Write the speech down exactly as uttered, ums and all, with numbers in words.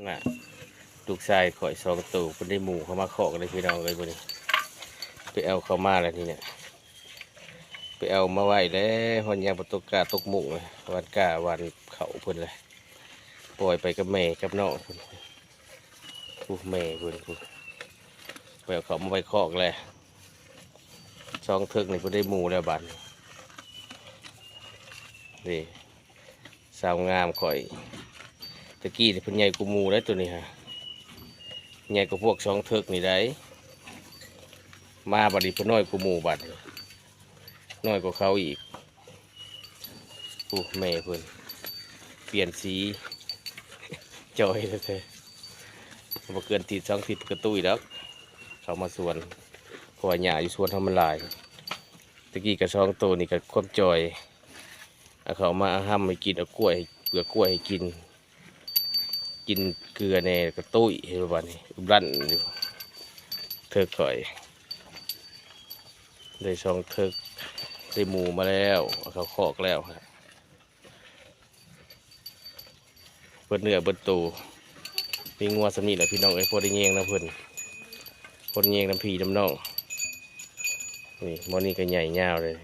น่ะ ลูกชายข่อยสองตัวเพิ่นได้หมู่เข้ามาคอกเลยพี่น้องเอ้ย บัดนี้ไปเอาเข้ามาแล้วนี่เนี่ย ไปเอามาไว้แล้ว ฮอดยามบ่ตกกาตกหมู่เลย หว่านกาหว่านเข้าเพิ่นเลย ปล่อยไปกับแม่กับน้องเพิ่น ผู้แม่เพิ่นผู้ ไปเอาเข้ามาไว้คอกแล้ว สองเทิกนี่เพิ่นได้หมู่แล้วบัดนี้ นี่ สาวงามข่อย ตะกี้นี่เพิ่นใหญ่กว่าหมู่ได้ตัวนี้ฮะ ใหญ่กว่าพวกสองเทิกนี่ได้ มาบัดนี้เพิ่นน้อยกว่าหมู่บัดนี้ น้อยกว่าเขาอีก ผู้แม่เพิ่น เปลี่ยนสี จ่อยแท้ๆ บ่เกินอาทิตย์สองอาทิตย์ก็ตุ้ยดอก เข้ามาสวน เพราะว่าหญ้าอยู่สวนเฮามันหลาย ตะกี้ก็สองตัวนี่ก็ความจ่อย เอาเข้ามาเอาห้ำให้กิน เอากล้วย เปลือกกล้วยให้กิน กินเกลือแหน่ก็ตุ้ย เห็นบ่บัดนี้ อึบลั่นอยู่ เทิกข่อย ได้สองเทิก ได้หมู่มาแล้ว เอาเข้าคอกแล้วฮะ เบิดเนื้อเบิดตัว มีงัวส่ำนี้แหละพี่น้องเอ้ย พอได้แยงนำเพิ่น พอได้แยงนำพี่นำน้อง นี่ หม้อนี้ก็ใหญ่ยาวเลย